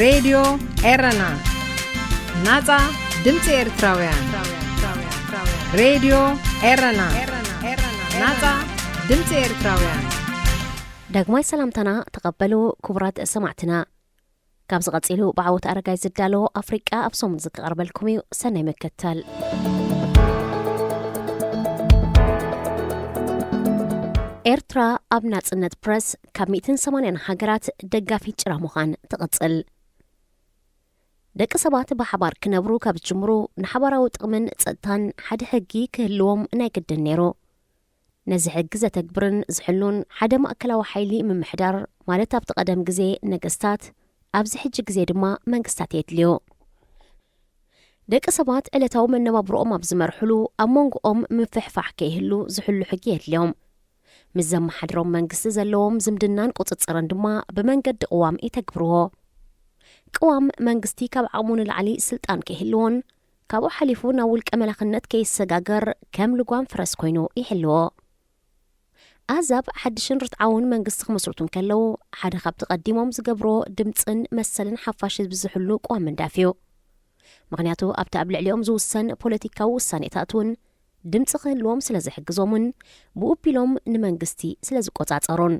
ሬድዮ ኤረና፣ ናጻ ድምጺ ኤርትራውያን። ሬድዮ ኤረና፣ ናጻ ድምጺ ኤርትራውያን። ዳግማይ ሰላምታና ተቐበሉ ክቡራት ሰማዕትና። ካብዚ ቀጺሉ ብዓወት ኣረጋይ ዝዳሎ ኣፍሪቃ ኣብ ሰሙን ዝቀርበልኩም እዩ። ሰናይ ምክትታል። ኤርትራ ኣብ ናጽነት ፕረስ ካብ ሚእትን ሰማንያን ሃገራት ደጋፊት ጭራ ምዃን ትቕጽል። ደቂ ሰባት ብሓባር ክነብሩ ካብ ዝጅምሩ ንሓባራዊ ጥቕምን ጸጥታን ሓደ ሕጊ ክህልዎም ናይ ግድን ነይሩ። ነዚ ሕጊ ዘተግብርን ዝሕሉን ሓደ ማእከላዊ ሓይሊ ምምሕዳር፣ ማለት ኣብቲ ቀደም ግዜ ነገስታት፣ ኣብዚ ሕጂ ግዜ ድማ መንግስታት የድልዮ። ደቂ ሰባት ዕለታዊ መነባብሮኦም ኣብ ዝመርሕሉ ኣብ መንጎኦም ምፍሕፋሕ ከይህሉ ዝሕሉ ሕጊ የድልዮም። ምስ ዘመሓድሮም መንግስቲ ዘለዎም ዝምድናን ቁጽጽርን ድማ ብመንገዲ ቅዋም የተግብርዎ። ቅዋም መንግስቲ ካብ ዓቕሙ ንላዕሊ ስልጣን ከይህልዎን ካብኡ ሓሊፉ ናብ ውልቀ መላኽነት ከይሰጋገር ከም ልጓም ፈረስ ኮይኑ ይሕልዎ። ኣህዛብ ሓድሽን ርትዓውን መንግስቲ ክመስርቱ እንከለዉ፣ ሓደ ካብቲ ቀዲሞም ዝገብርዎ ድምጽን መሰልን ሓፋሽ ህዝቢ ዝሕሉ ቅዋም ምንዳፍ እዩ። ምኽንያቱ ኣብቲ ኣብ ልዕሊኦም ዝውሰን ፖለቲካዊ ውሳኔታት እውን ድምጺ ክህልዎም ስለ ዝሕግዞምን ብኡ ኣቢሎም ንመንግስቲ ስለ ዝቆጻጸሩን።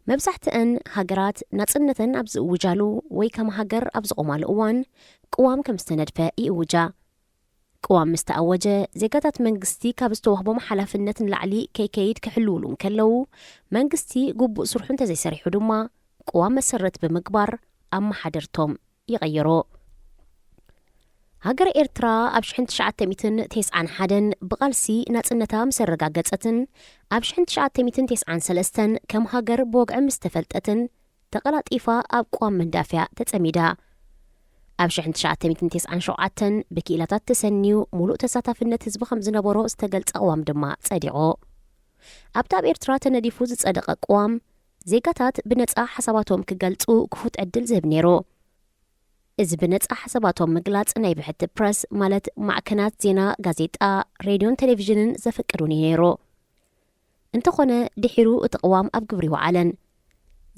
መብዛሕትአን ሃገራት ናጽነተን ኣብ ዝእውጃሉ ወይ ከም ሃገር ኣብ ዝቖማሉ እዋን ቅዋም ከም ዝተነድፈ ይእውጃ። ቅዋም ምስ ተኣወጀ፣ ዜጋታት መንግስቲ ካብ ዝተዋህቦም ሓላፍነት ንላዕሊ ከይከይድ ክሕልውሉ እንከለዉ፣ መንግስቲ ግቡእ ስርሑ እንተዘይሰሪሑ ድማ ቅዋም መሰረት ብምግባር ኣመሓደርቶም ይቐይሮ። ሃገረ ኤርትራ ኣብ ሽሕን ትሽዓተ ሚእትን ተስዓን ሓደን ብቓልሲ ናጽነታ ምስ ኣረጋገጸትን ኣብ ሽሕን ትሽዓተ ሚእትን ተስዓን ሰለስተን ከም ሃገር ብወግዒ ምስ ተፈልጠትን ተቐላጢፋ ኣብ ቅዋም ምንዳፍያ ተጸሚዳ። ኣብ ሽሕን ትሽዓተ ሚእትን ተስዓን ሸውዓተን ብክኢላታት ተሰንዩ ሙሉእ ተሳታፍነት ህዝቢ ከም ዝነበሮ ዝተገልጸ ቅዋም ድማ ጸዲቑ። ኣብቲ ኣብ ኤርትራ ተነዲፉ ዝጸደቐ ቅዋም ዜጋታት ብነጻ ሓሳባቶም ክገልጹ ክፉት ዕድል ዝህብ ነይሩ። እዚ ብነጻ ሓሳባቶም ምግላጽ ናይ ብሕቲ ፕረስ፣ ማለት ማዕከናት ዜና፣ ጋዜጣ፣ ሬድዮን ቴሌቪዥንን ዘፍቅድ እውን እዩ ነይሩ። እንተኾነ ድሒሩ እቲ ቅዋም ኣብ ግብሪ ይወዓለን።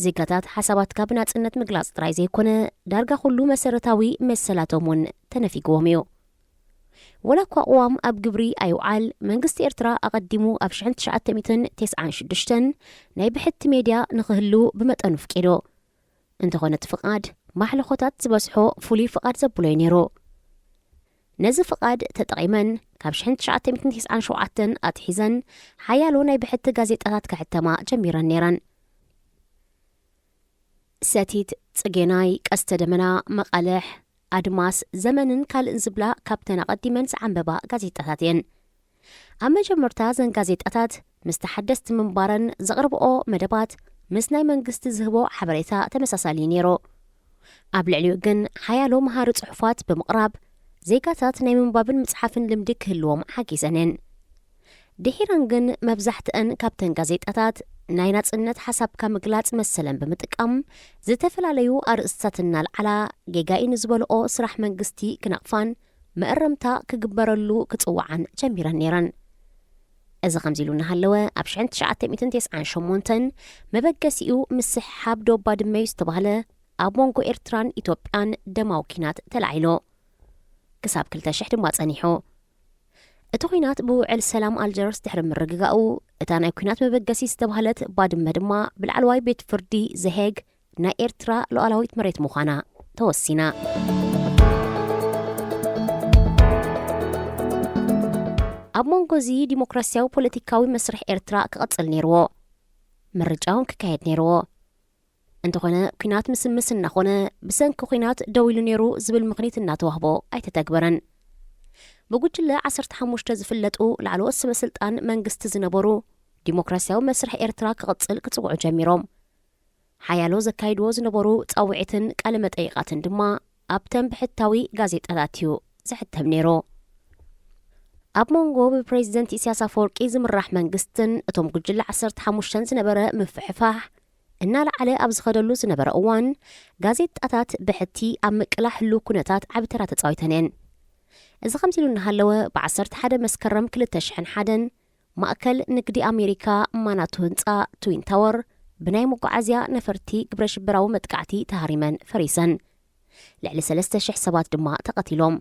ዜጋታት ሓሳባትካ ብናጽነት ምግላጽ ጥራይ ዘይኮነ፣ ዳርጋ ኩሉ መሰረታዊ መሰላቶም እውን ተነፊግዎም እዩ። ወላ እኳ ቅዋም ኣብ ግብሪ ኣይውዓል፣ መንግስቲ ኤርትራ ኣቐዲሙ ኣብ ሽሕን ትሽዓተ ሚእትን ተስዓን ሽዱሽተን ናይ ብሕቲ ሜድያ ንኽህሉ ብመጠኑ ፍቂዱ። እንተኾነ እቲ ፍቓድ ማሕለኾታት ዝበዝሖ ፍሉይ ፍቓድ ዘብሎ እዩ ነይሩ። ነዚ ፍቓድ ተጠቒመን ካብ ሽሕን ትሽዓተ ሚእትን ተስዓን ሸውዓተን ኣትሒዘን ሓያሎ ናይ ብሕቲ ጋዜጣታት ክሕተማ ጀሚረን ነይረን። ሰቲት፣ ጽጌናይ፣ ቀስተ ደመና፣ መቓልሕ፣ ኣድማስ፣ ዘመንን ካልእን ዝብላ ካብተን ኣቐዲመን ዝዓንበባ ጋዜጣታት እየን። ኣብ መጀመርታ እዘን ጋዜጣታት ምስ ተሓደስቲ ምንባረን ዘቕርብኦ መደባት ምስ ናይ መንግስቲ ዝህቦ ሓበሬታ ተመሳሳሊ እዩ ነይሩ። ኣብ ልዕሊኡ ግን ሓያሎ መሃሪ ጽሑፋት ብምቕራብ ዜጋታት ናይ ምንባብን ምጽሓፍን ልምዲ ክህልዎም ሓጊዘን እየን። ድሒረን ግን መብዛሕትአን ካብተን ጋዜጣታት ናይ ናጽነት ሓሳብካ ምግላጽ መሰለን ብምጥቃም ዝተፈላለዩ ኣርእስታት እናልዓላ ጌጋ እዩ ንዝበልኦ ስራሕ መንግስቲ ክነቕፋን መእረምታ ክግበረሉ ክጽውዓን ጀሚረን ነይረን። እዚ ከምዚ ኢሉ እናሃለወ ኣብ ሽሕን ትሽዓተ ሚእትን ተስዓን ሸሞንተን መበገሲኡ ምስሕሓብ ዶብ ባድመ እዩ ዝተባህለ ኣብ መንጎ ኤርትራን ኢትዮጵያን ደማዊ ኲናት ተላዒሉ። ክሳብ ክልተ ሽሕ ድማ ጸኒሑ። እቲ ኲናት ብውዕል ሰላም ኣልጀርስ ድሕሪ ምርግጋኡ፣ እታ ናይ ኲናት መበገሲ ዝተባህለት ባድመ ድማ ብላዕለዋይ ቤት ፍርዲ ዘሄግ ናይ ኤርትራ ሉዓላዊት መሬት ምዃና ተወሲና። ኣብ መንጎ እዚ ዲሞክራስያዊ ፖለቲካዊ መስርሕ ኤርትራ ክቕጽል ነይርዎ። ምርጫ እውን ክካየድ ነይርዎ። እንተኾነ ኲናት ምስምስ እናኾነ ብሰንኪ ኲናት ደው ኢሉ ነይሩ ዝብል ምኽኒት እናተዋህቦ ኣይተተግበረን። ብጉጅለ ዓሰርተ ሓሙሽተ ዝፍለጡ ላዕለዎት ሰበ ስልጣን መንግስቲ ዝነበሩ ዲሞክራስያዊ መስርሕ ኤርትራ ክቕጽል ክጽውዑ ጀሚሮም። ሓያሎ ዘካይድዎ ዝነበሩ ጻውዒትን ቃለ መጠይቓትን ድማ ኣብተን ብሕታዊ ጋዜጣታት እዩ ዝሕተም ነይሩ። ኣብ መንጎ ብፕሬዚደንት ኢሳያስ ኣፈወርቂ ዝምራሕ መንግስትን እቶም ጉጅለ ዓሰርተ ሓሙሽተን ዝነበረ ምፍሕፋሕ እናለዓለ ኣብ ዝኸደሉ ዝነበረ እዋን፣ ጋዜጣታት ብሕቲ ኣብ ምቅላሕ ህሉው ኩነታት ዓቢ ተራ ተጻዊተን እየን። እዚ ከምዚ ኢሉ እናሃለወ፣ ብ ዓሰርተ ሓደ መስከረም ክልተ ሽሕን ሓደን ማእከል ንግዲ ኣሜሪካ ማናቱ ህንጻ ትዊን ታወር ብናይ መጓዓዝያ ነፈርቲ ግብረ ሽበራዊ መጥቃዕቲ ተሃሪመን ፈሪሰን። ልዕሊ ሰለስተ ሽሕ ሰባት ድማ ተቐቲሎም።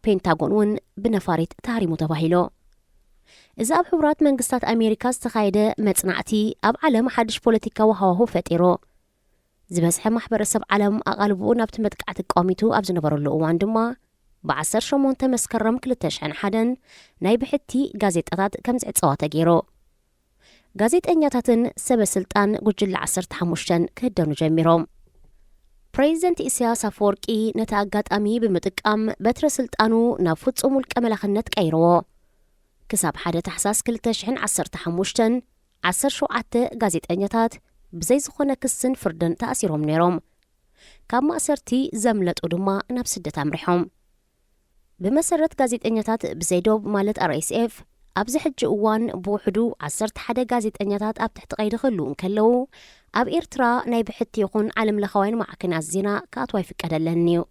ፔንታጎን እውን ብነፋሪት ተሃሪሙ ተባሂሉ። እዚ ኣብ ሕቡራት መንግስታት ኣሜሪካ ዝተኻየደ መጽናዕቲ ኣብ ዓለም ሓድሽ ፖለቲካዊ ሃዋሁ ፈጢሩ። ዝበዝሐ ማሕበረሰብ ዓለም ኣቓልብኡ ናብቲ መጥቃዕቲ ቋሚቱ ኣብ ዝነበረሉ እዋን ድማ፣ ብ ዓሰርተ ሸሞንተ መስከረም ክልተ ሽሕን ሓደን ናይ ብሕቲ ጋዜጣታት ከም ዝዕጸዋ ተገይሩ። ጋዜጠኛታትን ሰበ ስልጣን ጉጅለ ዓሰርተ ሓሙሽተን ክህደኑ ጀሚሮም። ፕሬዚደንት ኢሳያስ ኣፈወርቂ ነቲ ኣጋጣሚ ብምጥቃም በትረ ስልጣኑ ናብ ፍጹም ውልቀ መላኽነት ቀይርዎ። ክሳብ ሓደ ታሕሳስ ክልተ ሽሕን ዓሰርተ ሓሙሽተን ዓሰርተ ሸውዓተ ጋዜጠኛታት ብዘይ ዝኾነ ክስን ፍርድን ተኣሲሮም ነይሮም። ካብ ማእሰርቲ ዘምለጡ ድማ ናብ ስደት ኣምሪሖም። ብመሰረት ጋዜጠኛታት ብዘይ ዶብ ማለት ኣር ኤስ ኤፍ፣ ኣብዚ ሕጂ እዋን ብውሕዱ ዓሰርተ ሓደ ጋዜጠኛታት ኣብ ትሕቲ ቀይዲ ክህልዉ እንከለዉ፣ ኣብ ኤርትራ ናይ ብሕቲ ይኹን ዓለም ለኻውያን ማዕከናት ዜና ክኣትዋ ኣይፍቀደለን'ዩ።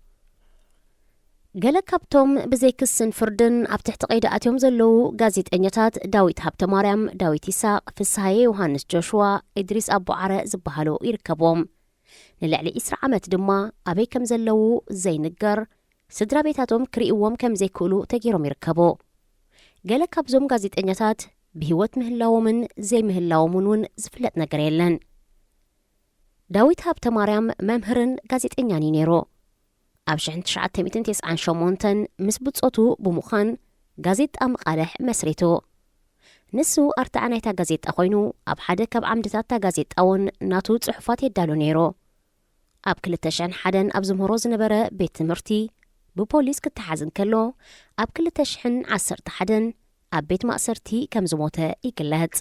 ገለ ካብቶም ብዘይ ክስን ፍርድን ኣብ ትሕቲ ቀይዲ ኣትዮም ዘለዉ ጋዜጠኛታት ዳዊት ሃብተማርያም፣ ዳዊት ይስሃቅ፣ ፍስሃየ ዮሃንስ ጆሽዋ፣ ኢድሪስ ኣቡዓረ ዝበሃሉ ይርከብዎም። ንልዕሊ ዒስራ ዓመት ድማ ኣበይ ከም ዘለዉ ዘይንገር፣ ስድራ ቤታቶም ክርእይዎም ከም ዘይክእሉ ተገይሮም ይርከቡ። ገለ ካብዞም ጋዜጠኛታት ብህይወት ምህላዎምን ዘይምህላዎምን እውን ዝፍለጥ ነገር የለን። ዳዊት ሃብተማርያም መምህርን ጋዜጠኛን እዩ ነይሩ። ኣብ ሽሕን ትሽዓተ ሚእትን ተስዓን ሸሞንተን ምስ ብጾቱ ብምዃን ጋዜጣ መቓልሕ መስሪቱ። ንሱ ኣርትዓ ናይታ ጋዜጣ ኮይኑ፣ ኣብ ሓደ ካብ ዓምድታት እታ ጋዜጣ እውን ናቱ ጽሑፋት የዳሉ ነይሩ። ኣብ ክልተ ሽሕን ሓደን ኣብ ዝምህሮ ዝነበረ ቤት ትምህርቲ ብፖሊስ ክተሓዝ እንከሎ፣ ኣብ ክልተ ሽሕን ዓሰርተ ሓደን ኣብ ቤት ማእሰርቲ ከም ዝሞተ ይግለጽ።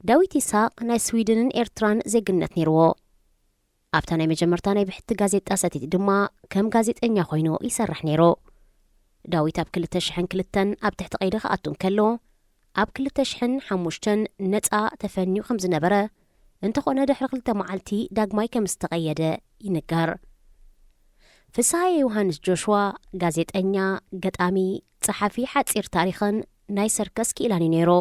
ዳዊት ይስሃቅ ናይ ስዊድንን ኤርትራን ዜግነት ነይርዎ። ኣብታ ናይ መጀመርታ ናይ ብሕቲ ጋዜጣ ሰቲት ድማ ከም ጋዜጠኛ ኮይኑ ይሰርሕ ነይሩ። ዳዊት ኣብ ክልተ ሽሕን ክልተን ኣብ ትሕቲ ቀይዲ ክኣቱ እንከሎ፣ ኣብ ክልተ ሽሕን ሓሙሽተን ነጻ ተፈንዩ ከም ዝነበረ፣ እንተኾነ ድሕሪ ክልተ መዓልቲ ዳግማይ ከም ዝተቐየደ ይንገር። ፍስሃየ ዮሃንስ ጆሽዋ ጋዜጠኛ፣ ገጣሚ፣ ጸሓፊ ሓጺር ታሪኽን ናይ ሰርከስ ክኢላን እዩ ነይሩ።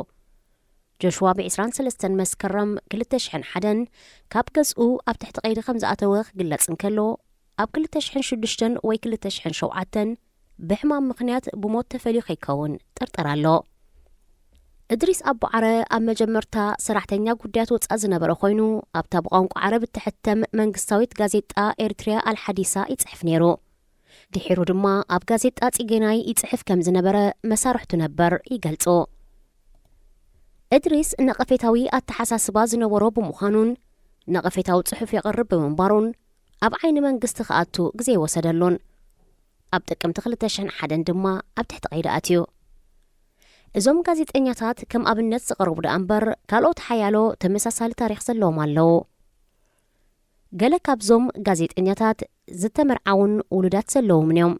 ጆሽዋ ብ ዕስራን ሰለስተን መስከረም ክልተ ሽሕን ሓደን ካብ ገዝኡ ኣብ ትሕቲ ቀይዲ ከም ዝኣተወ ክግለጽ እንከሎ፣ ኣብ ክልተ ሽሕን ሽዱሽተን ወይ ክልተ ሽሕን ሸውዓተን ብሕማም ምኽንያት ብሞት ተፈልዩ ከይከውን ጥርጥር ኣሎ። እድሪስ ኣቡዓረ ኣብ መጀመርታ ሰራሕተኛ ጉዳያት ወጻኢ ዝነበረ ኮይኑ፣ ኣብታ ብቋንቋ ዓረብ እትሕተም መንግስታዊት ጋዜጣ ኤርትርያ ኣልሓዲሳ ይጽሕፍ ነይሩ። ድሒሩ ድማ ኣብ ጋዜጣ ጽጌናይ ይጽሕፍ ከም ዝነበረ መሳርሕቱ ነበር ይገልጹ። እድሪስ ነቐፌታዊ ኣተሓሳስባ ዝነበሮ ብምዃኑን ነቐፌታዊ ጽሑፍ የቕርብ ብምንባሩን ኣብ ዓይኒ መንግስቲ ክኣቱ ግዜ ይወሰደሉን። ኣብ ጥቅምቲ ክልተ ሽሕን ሓደን ድማ ኣብ ትሕቲ ቀይዲ ኣትዩ። እዞም ጋዜጠኛታት ከም ኣብነት ዝቐረቡ ደኣ እምበር ካልኦት ሓያሎ ተመሳሳሊ ታሪኽ ዘለዎም ኣለዉ። ገለ ካብዞም ጋዜጠኛታት ዝተመርዓውን ውሉዳት ዘለዎም እዮም።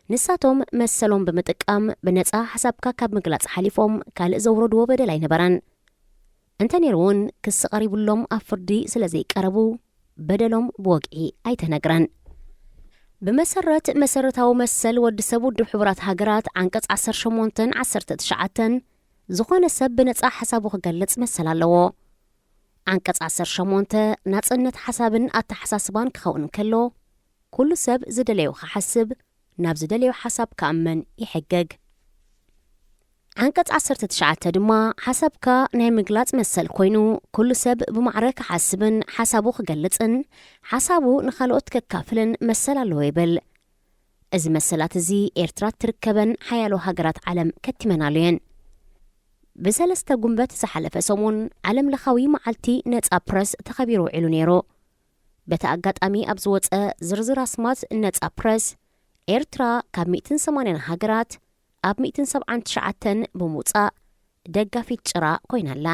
ንሳቶም መሰሎም ብምጥቃም ብነጻ ሓሳብካ ካብ ምግላጽ ሓሊፎም ካልእ ዘውረድዎ በደል ኣይነበረን። እንተ ነይሩ እውን ክሲ ቀሪቡሎም ኣብ ፍርዲ ስለ ዘይቀረቡ በደሎም ብወግዒ ኣይተነግረን። ብመሰረት መሰረታዊ መሰል ወዲ ሰብ ውድብ ሕቡራት ሃገራት ዓንቀጽ ዓሰርተ ሸሞንተን ዓሰርተ ትሽዓተን ዝኾነ ሰብ ብነጻ ሓሳቡ ክገልጽ መሰል ኣለዎ። ዓንቀጽ ዓሰርተ ሸሞንተ ናጽነት ሓሳብን ኣተሓሳስባን ክኸውን እንከሎ፣ ኩሉ ሰብ ዝደለዮ ክሓስብ፣ ናብ ዝደለዮ ሓሳብ ክኣምን ይሕግግ። ዓንቀጽ ዓሰርተ ትሽዓተ ድማ ሓሳብካ ናይ ምግላጽ መሰል ኮይኑ፣ ኩሉ ሰብ ብማዕረ ክሓስብን ሓሳቡ ክገልጽን ሓሳቡ ንኻልኦት ከካፍልን መሰል ኣለዎ ይብል። እዚ መሰላት እዚ ኤርትራ እትርከበን ሓያሎ ሃገራት ዓለም ከቲመናሉ እየን። ብሰለስተ ጉንበት ዝሓለፈ ሰሙን ዓለም ለኻዊ መዓልቲ ነጻ ፕረስ ተኸቢሩ ውዒሉ ነይሩ። በቲ ኣጋጣሚ ኣብ ዝወጸ ዝርዝር ኣስማት ነጻ ፕረስ፣ ኤርትራ ካብ ሚእትን ሰማንያን ሃገራት ኣብ ሚእትን ሰብዓን ትሽዓተን ብምውጻእ ደጋፊት ጭራ ኮይና ኣላ።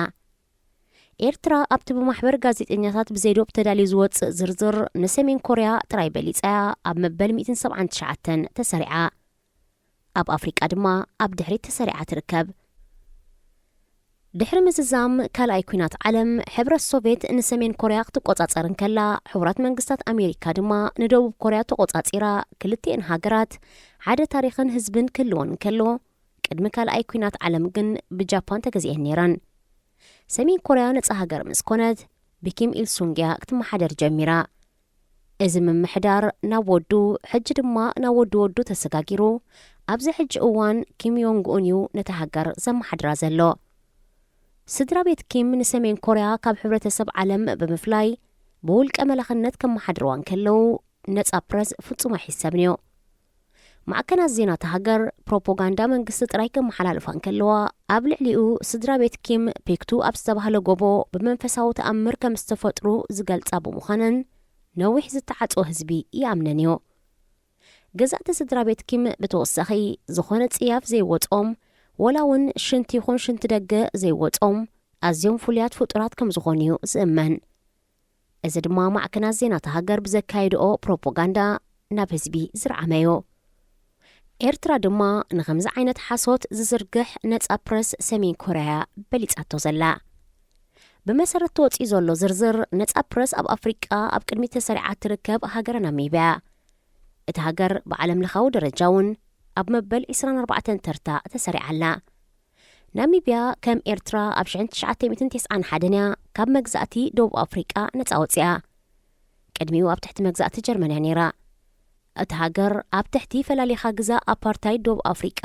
ኤርትራ ኣብቲ ብማሕበር ጋዜጠኛታት ብዘይ ዶብ ተዳልዩ ዝወጽእ ዝርዝር ንሰሜን ኮርያ ጥራይ በሊጻ እያ ኣብ መበል ሚእትን ሰብዓን ትሽዓተን ተሰሪዓ። ኣብ ኣፍሪቃ ድማ ኣብ ድሕሪት ተሰሪዓ ትርከብ። ድሕሪ ምዝዛም ካልኣይ ኲናት ዓለም፣ ሕብረት ሶቭየት ንሰሜን ኮርያ ክትቆጻጸር እንከላ፣ ሕቡራት መንግስታት ኣሜሪካ ድማ ንደቡብ ኮርያ ተቆጻጺራ፣ ክልቲኤን ሃገራት ሓደ ታሪኽን ህዝብን ክህልወን እንከሎ፣ ቅድሚ ካልኣይ ኲናት ዓለም ግን ብጃፓን ተገዚኤን ነይረን። ሰሜን ኮርያ ነጻ ሃገር ምስ ኮነት፣ ብኪም ኢልሱንግ እያ ክትመሓደር ጀሚራ። እዚ ምምሕዳር ናብ ወዱ፣ ሕጂ ድማ ናብ ወዱ ወዱ ተሰጋጊሩ፣ ኣብዚ ሕጂ እዋን ኪም ዮንግ ኡን እዩ ነታ ሃገር ዘመሓድራ ዘሎ። ስድራ ቤት ኪም ንሰሜን ኮርያ ካብ ሕብረተሰብ ዓለም ብምፍላይ ብውልቀ መላኽነት ከመሓድርዋ እንከለዉ፣ ነጻ ፕረስ ፍጹም ኣይሕሰብንዮ። ማዕከናት ዜና እታ ሃገር ፕሮፓጋንዳ መንግስቲ ጥራይ ከመሓላልፋ እንከለዋ፣ ኣብ ልዕሊኡ ስድራ ቤት ኪም ፔክቱ ኣብ ዝተባህለ ጎቦ ብመንፈሳዊ ተኣምር ከም ዝተፈጥሩ ዝገልጻ ብምዃነን፣ ነዊሕ ዝተዓጽወ ህዝቢ ይኣምነንዮ። ገዛእቲ ስድራ ቤት ኪም ብተወሳኺ ዝኾነ ጽያፍ ዘይወጾም፣ ወላ እውን ሽንቲ ይኹን ሽንቲ ደገ ዘይወጾም ኣዝዮም ፍሉያት ፍጡራት ከም ዝኾኑ እዩ ዝእመን። እዚ ድማ ማዕከናት ዜና እታ ሃገር ብዘካየድኦ ፕሮፓጋንዳ ናብ ህዝቢ ዝረዓመዮ። ኤርትራ ድማ ንኸምዚ ዓይነት ሓሶት ዝዝርግሕ ነጻ ፕረስ ሰሜን ኮርያ በሊጻቶ ዘላ። ብመሰረት ተወጺኡ ዘሎ ዝርዝር፣ ነጻ ፕረስ ኣብ ኣፍሪቃ ኣብ ቅድሚት ተሰሪዓ ትርከብ ሃገረ ናሚብያ። እታ ሃገር ብዓለም ለኻዊ ደረጃ እውን ኣብ መበል ዕስራን ኣርባዕተን ተርታ ተሰሪዓ ኣላ። ናሚብያ ከም ኤርትራ ኣብ ሽሕን ትሽዓተ ሚእትን ተስዓን ሓደን እያ ካብ መግዛእቲ ደቡብ ኣፍሪቃ ነጻ ወጺኣ። ቅድሚኡ ኣብ ትሕቲ መግዛእቲ ጀርመን እያ ነይራ። እታ ሃገር ኣብ ትሕቲ ፈላሊኻ ግዛ ኣፓርታይድ ደቡብ ኣፍሪቃ፣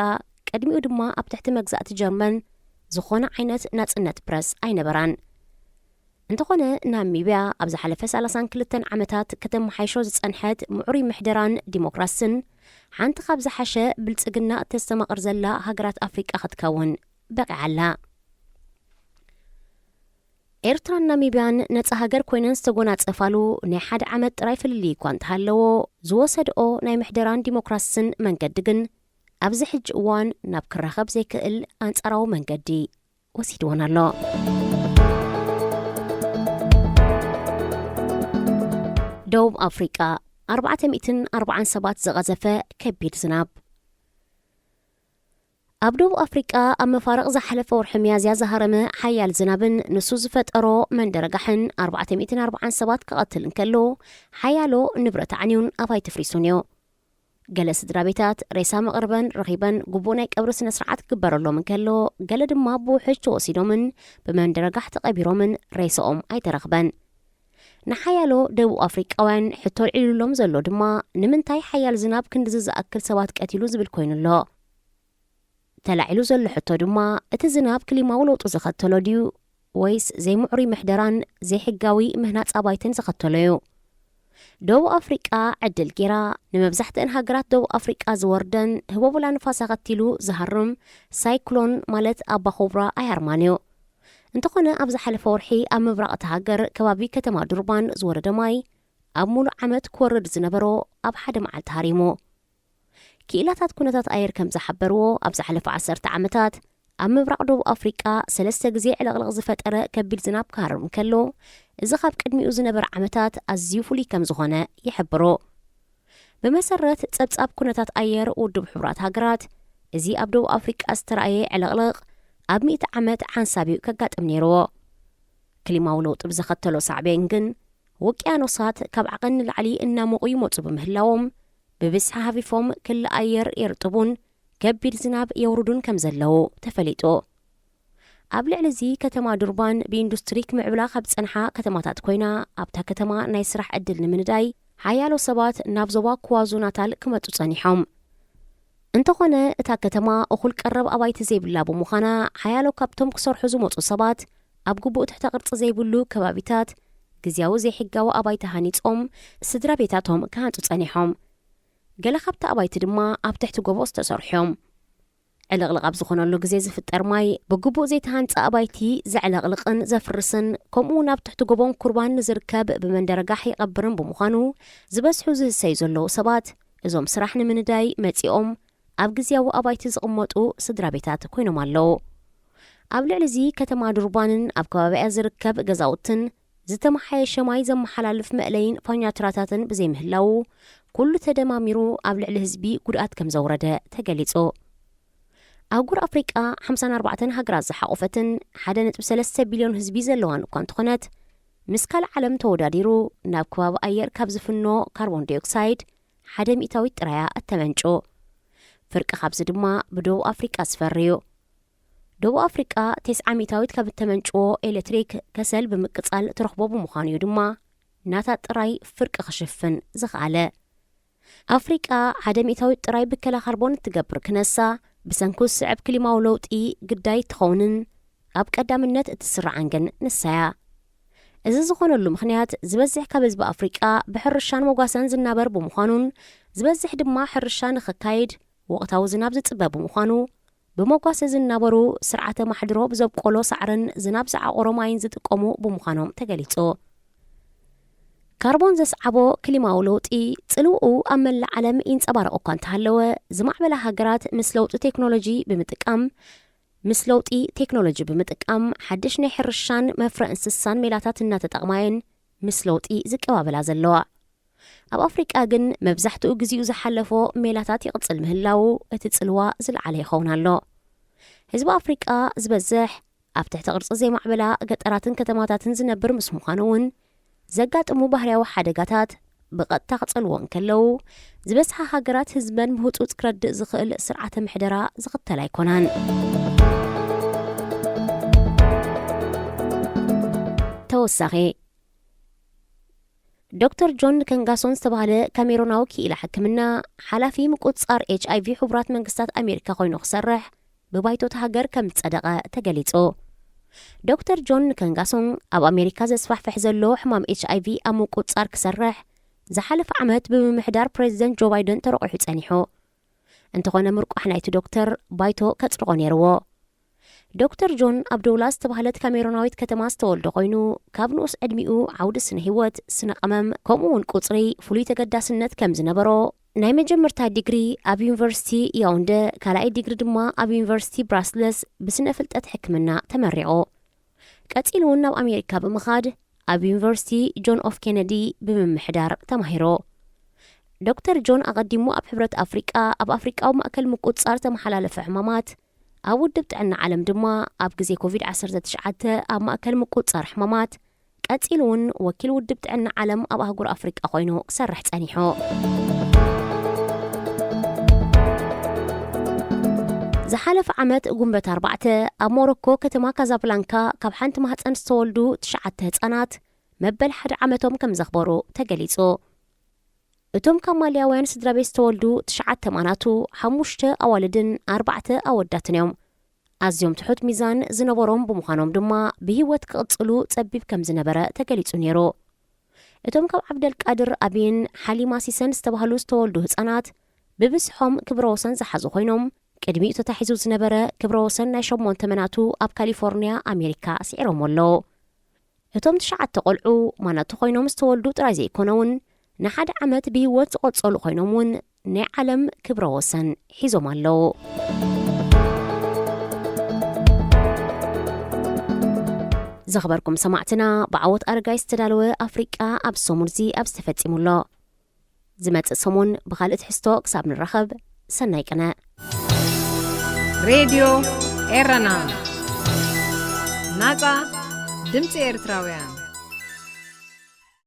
ቅድሚኡ ድማ ኣብ ትሕቲ መግዛእቲ ጀርመን ዝኾነ ዓይነት ናጽነት ፕረስ ኣይነበራን። እንተኾነ ናሚብያ ኣብ ዝሓለፈ ሰላሳን ክልተን ዓመታት ከተመሓይሾ ዝጸንሐት ምዕሩይ ምሕደራን ዲሞክራስን ሓንቲ ካብ ዝሓሸ ብልጽግና እተስተማቕር ዘላ ሃገራት ኣፍሪቃ ክትከውን በቒዓ ኣላ። ኤርትራን ናሚብያን ነጻ ሃገር ኮይነን ዝተጎናጸፋሉ ናይ ሓደ ዓመት ጥራይ ፍልልይ እኳ እንተሃለዎ፣ ዝወሰድኦ ናይ ምሕደራን ዲሞክራስን መንገዲ ግን ኣብዚ ሕጂ እዋን ናብ ክራኸብ ዘይክእል ኣንጻራዊ መንገዲ ወሲድወን ኣሎ። ደቡብ ኣፍሪቃ፣ ኣርባዕተ ሚእትን ኣርባዓን ሰባት ዝቐዘፈ ከቢድ ዝናብ። ኣብ ደቡብ ኣፍሪቃ ኣብ መፋርቕ ዝሓለፈ ወርሒ ሚያዝያ ዝሃረመ ሓያል ዝናብን ንሱ ዝፈጠሮ መንደረጋሕን ኣርባዕተ ሚእትን ኣርባዓን ሰባት ክቐትል እንከሎ፣ ሓያሎ ንብረት ኣዕንዩን ኣባይቲ ኣፍሪሱን እዩ። ገለ ስድራ ቤታት ሬሳ መቕርበን ረኺበን ግቡእ ናይ ቀብሪ ስነ ስርዓት ክግበረሎም እንከሎ፣ ገለ ድማ ብውሕጅ ተወሲዶምን ብመንደረጋሕ ተቐቢሮምን ሬሳኦም ኣይተረኽበን። ንሓያሎ ደቡብ ኣፍሪቃውያን ሕቶ ኣልዒሉሎም ዘሎ ድማ፣ ንምንታይ ሓያል ዝናብ ክንድዚ ዝኣክል ሰባት ቀቲሉ ዝብል ኮይኑ ኣሎ። ተላዒሉ ዘሎ ሕቶ ድማ፣ እቲ ዝናብ ክሊማዊ ለውጢ ዘኸተሎ ድዩ ወይስ ዘይምዕሩይ ምሕደራን ዘይሕጋዊ ምህናጽ ኣባይትን ዘኸተሎ እዩ? ደቡብ ኣፍሪቃ ዕድል ጌራ ንመብዛሕትአን ሃገራት ደቡብ ኣፍሪቃ ዝወርደን ህቦብላ ንፋስ ኣኸቲሉ ዝሃርም ሳይክሎን ማለት ኣባኹብራ ኣይሃርማን እዩ። እንተኾነ ኣብ ዝሓለፈ ወርሒ ኣብ ምብራቕ እታ ሃገር ከባቢ ከተማ ዱርባን ዝወረደ ማይ ኣብ ሙሉእ ዓመት ክወርድ ዝነበሮ ኣብ ሓደ መዓልቲ ሃሪሙ። ክኢላታት ኩነታት ኣየር ከም ዝሓበርዎ፣ ኣብ ዝሓለፈ ዓሰርተ ዓመታት ኣብ ምብራቕ ደቡብ ኣፍሪቃ ሰለስተ ግዜ ዕልቕልቕ ዝፈጠረ ከቢድ ዝናብ ክሃርም እንከሎ፣ እዚ ካብ ቅድሚኡ ዝነበረ ዓመታት ኣዝዩ ፍሉይ ከም ዝኾነ ይሕብሩ። ብመሰረት ጸብጻብ ኩነታት ኣየር ውድብ ሕቡራት ሃገራት፣ እዚ ኣብ ደቡብ ኣፍሪቃ ዝተራእየ ዕልቕልቕ ኣብ ሚእቲ ዓመት ሓንሳብ እዩ ከጋጥም ነይርዎ። ክሊማዊ ለውጢ ብዘኸተሎ ሳዕቤን ግን፣ ውቅያኖሳት ካብ ዓቐን ንላዕሊ እናሞቑ ይመጹ ብምህላዎም፣ ብብዝሒ ሃፊፎም ክሊ ኣየር የርጥቡን ከቢድ ዝናብ የውርዱን ከም ዘለዉ ተፈሊጡ። ኣብ ልዕሊ እዚ፣ ከተማ ዱርባን ብኢንዱስትሪ ክምዕብላ ካብ ዝጸንሓ ከተማታት ኮይና፣ ኣብታ ከተማ ናይ ስራሕ ዕድል ንምንዳይ ሓያሎ ሰባት ናብ ዞባ ኳዙ ናታል ክመጹ ጸኒሖም። እንተኾነ፣ እታ ከተማ እኹል ቀረብ ኣባይቲ ዘይብላ ብምዃና፣ ሓያሎ ካብቶም ክሰርሑ ዝመጹ ሰባት ኣብ ግቡእ ትሕተ ቅርጺ ዘይብሉ ከባቢታት ግዝያዊ ዘይሕጋዊ ኣባይቲ ሃኒጾም ስድራ ቤታቶም ክሃንጹ ጸኒሖም። ገለ ካብቲ ኣባይቲ ድማ ኣብ ትሕቲ ጎቦ ዝተሰርሑ እዮም። ዕልቕልቕ ኣብ ዝኾነሉ ግዜ ዝፍጠር ማይ ብግቡእ ዘይተሃንጸ ኣባይቲ ዘዕለቕልቕን ዘፍርስን፣ ከምኡ እውን ኣብ ትሕቲ ጎቦን ኩርባን ንዝርከብ ብመንደረጋሕ ይቐብርን ብምዃኑ፣ ዝበዝሑ ዝህሰዩ ዘለዉ ሰባት እዞም ስራሕ ንምንዳይ መጺኦም ኣብ ግዝያዊ ኣባይቲ ዝቕመጡ ስድራ ቤታት ኮይኖም ኣለዉ። ኣብ ልዕሊ እዚ፣ ከተማ ዱርባንን ኣብ ከባቢኣ ዝርከብ ገዛውትን ዝተመሓየሸ ማይ ዘመሓላልፍ መእለይን ፋኛትራታትን ብዘይምህላዉ፣ ኩሉ ተደማሚሩ ኣብ ልዕሊ ህዝቢ ጉድኣት ከም ዘውረደ ተገሊጹ። ኣህጉር ኣፍሪቃ ሓምሳን ኣርባዕተን ሃገራት ዝሓቖፈትን ሓደ ነጥቢ ሰለስተ ቢልዮን ህዝቢ ዘለዋን እኳ እንተኾነት፣ ምስ ካልእ ዓለም ተወዳዲሩ ናብ ከባቢ ኣየር ካብ ዝፍኖ ካርቦን ዳይኦክሳይድ ሓደ ሚእታዊት ጥራያ እተመንጩ። ፍርቂ ካብዚ ድማ ብደቡብ ኣፍሪቃ ዝፈሪ እዩ። ደቡብ ኣፍሪቃ ተስዓ ሚእታዊት ካብ እተመንጭዎ ኤሌክትሪክ ከሰል ብምቅጻል ትረኽቦ ብምዃኑ እዩ ድማ ናታ ጥራይ ፍርቂ ክሽፍን ዝኸኣለ። ኣፍሪቃ ሓደ ሚእታዊት ጥራይ ብከላ ካርቦን እትገብር ክነሳ፣ ብሰንኩ ዝስዕብ ክሊማዊ ለውጢ ግዳይ እትኸውንን ኣብ ቀዳምነት እትስራዕን ግን ንሳያ። እዚ ዝኾነሉ ምኽንያት ዝበዝሕ ካብ ህዝቢ ኣፍሪቃ ብሕርሻን መጓሰን ዝናበር ብምዃኑን ዝበዝሕ ድማ ሕርሻ ንኽካይድ ወቕታዊ ዝናብ ዝጽበ ብምዃኑ፣ ብመጓሰ ዝናበሩ ስርዓተ ማሕድሮ ብዘብቆሎ ሳዕርን ዝናብ ዝዓቆሮ ማይን ዝጥቀሙ ብምዃኖም ተገሊጹ። ካርቦን ዘስዓቦ ክሊማዊ ለውጢ ጽልውኡ ኣብ መላእ ዓለም ይንጸባረቕ እኳ እንተሃለወ፣ ዝማዕበላ ሃገራት ምስ ለውጢ ቴክኖሎጂ ብምጥቃም ምስ ለውጢ ቴክኖሎጂ ብምጥቃም ሓድሽ ናይ ሕርሻን መፍረ እንስሳን ሜላታት እናተጠቕማየን ምስ ለውጢ ዝቀባበላ ዘለዋ። ኣብ ኣፍሪቃ ግን መብዛሕትኡ ግዜኡ ዝሓለፎ ሜላታት ይቕጽል ምህላዉ እቲ ጽልዋ ዝለዓለ ይኸውን ኣሎ። ህዝቢ ኣፍሪቃ ዝበዝሕ ኣብ ትሕቲ ቅርጺ ዘይማዕበላ ገጠራትን ከተማታትን ዝነብር ምስ ምዃኑ እውን ዘጋጥሙ ባህርያዊ ሓደጋታት ብቐጥታ ክጸልዎ እንከለዉ፣ ዝበዝሓ ሃገራት ህዝበን ብህጹጽ ክረድእ ዝኽእል ስርዓተ ምሕደራ ዝኽተላ ኣይኮናን። ተወሳኺ ዶክተር ጆን ከንጋሶን ዝተባህለ ካሜሮናዊ ክኢላ ሕክምና፣ ሓላፊ ምቁጽጻር ኤች ኣይ ቪ ሕቡራት መንግስታት ኣሜሪካ ኮይኑ ክሰርሕ ብባይቶ እታ ሃገር ከም ዝጸደቐ ተገሊጹ። ዶክተር ጆን ከንጋሶን ኣብ ኣሜሪካ ዘስፋሕፍሕ ዘሎ ሕማም ኤች ኣይ ቪ ኣብ ምቁጽጻር ክሰርሕ ዝሓለፈ ዓመት ብምምሕዳር ፕሬዚደንት ጆ ባይደን ተረቑሑ ጸኒሑ። እንተኾነ ምርቋሕ ናይቲ ዶክተር ባይቶ ከጽድቖ ነይርዎ። ዶክተር ጆን ኣብ ዶውላ ዝተባህለት ካሜሮናዊት ከተማ ዝተወልደ ኮይኑ፣ ካብ ንኡስ ዕድሚኡ ዓውዲ ስነ ህይወት፣ ስነ ቀመም፣ ከምኡ እውን ቁጽሪ ፍሉይ ተገዳስነት ከም ዝነበሮ፣ ናይ መጀመርታ ዲግሪ ኣብ ዩኒቨርሲቲ ያውንደ፣ ካልኣይ ዲግሪ ድማ ኣብ ዩኒቨርሲቲ ብራስለስ ብስነ ፍልጠት ሕክምና ተመሪቑ። ቀጺሉ እውን ናብ ኣሜሪካ ብምኻድ ኣብ ዩኒቨርሲቲ ጆን ኤፍ ኬነዲ ብምምሕዳር ተማሂሩ። ዶክተር ጆን ኣቐዲሙ ኣብ ሕብረት ኣፍሪቃ ኣብ ኣፍሪቃዊ ማእከል ምቁጽጻር ዝተመሓላለፈ ሕማማት፣ ኣብ ውድብ ጥዕና ዓለም ድማ ኣብ ግዜ ኮቪድ ዓሰርተ ትሽዓተ ኣብ ማእከል ምቁጽጻር ሕማማት፣ ቀጺሉ እውን ወኪል ውድብ ጥዕና ዓለም ኣብ ኣህጉር ኣፍሪቃ ኮይኑ ክሰርሕ ጸኒሑ። ዝሓለፈ ዓመት ጉንበት ኣርባዕተ ኣብ ሞሮኮ ከተማ ካዛብላንካ ካብ ሓንቲ ማህጸን ዝተወልዱ ትሽዓተ ህጻናት መበል ሓደ ዓመቶም ከም ዘኽበሩ ተገሊጹ። እቶም ካብ ማልያውያን ስድራ ቤት ዝተወልዱ ትሽዓተ ማናቱ፣ ሓሙሽተ ኣዋልድን ኣርባዕተ ኣወዳትን እዮም። ኣዝዮም ትሑት ሚዛን ዝነበሮም ብምዃኖም ድማ ብህይወት ክቕጽሉ ጸቢብ ከም ዝነበረ ተገሊጹ ነይሩ። እቶም ካብ ዓብደልቃድር ኣቢን ሓሊማ ሲሰን ዝተባህሉ ዝተወልዱ ህጻናት ብብዝሖም ክብረ ወሰን ዝሓዙ ኮይኖም፣ ቅድሚኡ ተታሒዙ ዝነበረ ክብረ ወሰን ናይ ሸሞንተ መናቱ ኣብ ካሊፎርኒያ ኣሜሪካ ስዒሮም ኣለዉ። እቶም ትሽዓተ ቆልዑ ማናቱ ኮይኖም ዝተወልዱ ጥራይ ዘይኮነውን ንሓደ ዓመት ብህይወት ዝቐጸሉ ኮይኖም እውን ናይ ዓለም ክብረ ወሰን ሒዞም ኣለዉ። ዝኽበርኩም ሰማዕትና፣ ብዓወት ኣረጋይ ዝተዳለወ ኣፍሪቃ ኣብ ሰሙን እዚ ኣብዚ ተፈጺሙ ኣሎ። ዝመጽእ ሰሙን ብኻልእ ትሕዝቶ ክሳብ ንራኸብ፣ ሰናይ ቅነ። ሬድዮ ኤረና፣ ናጻ ድምጺ ኤርትራውያን።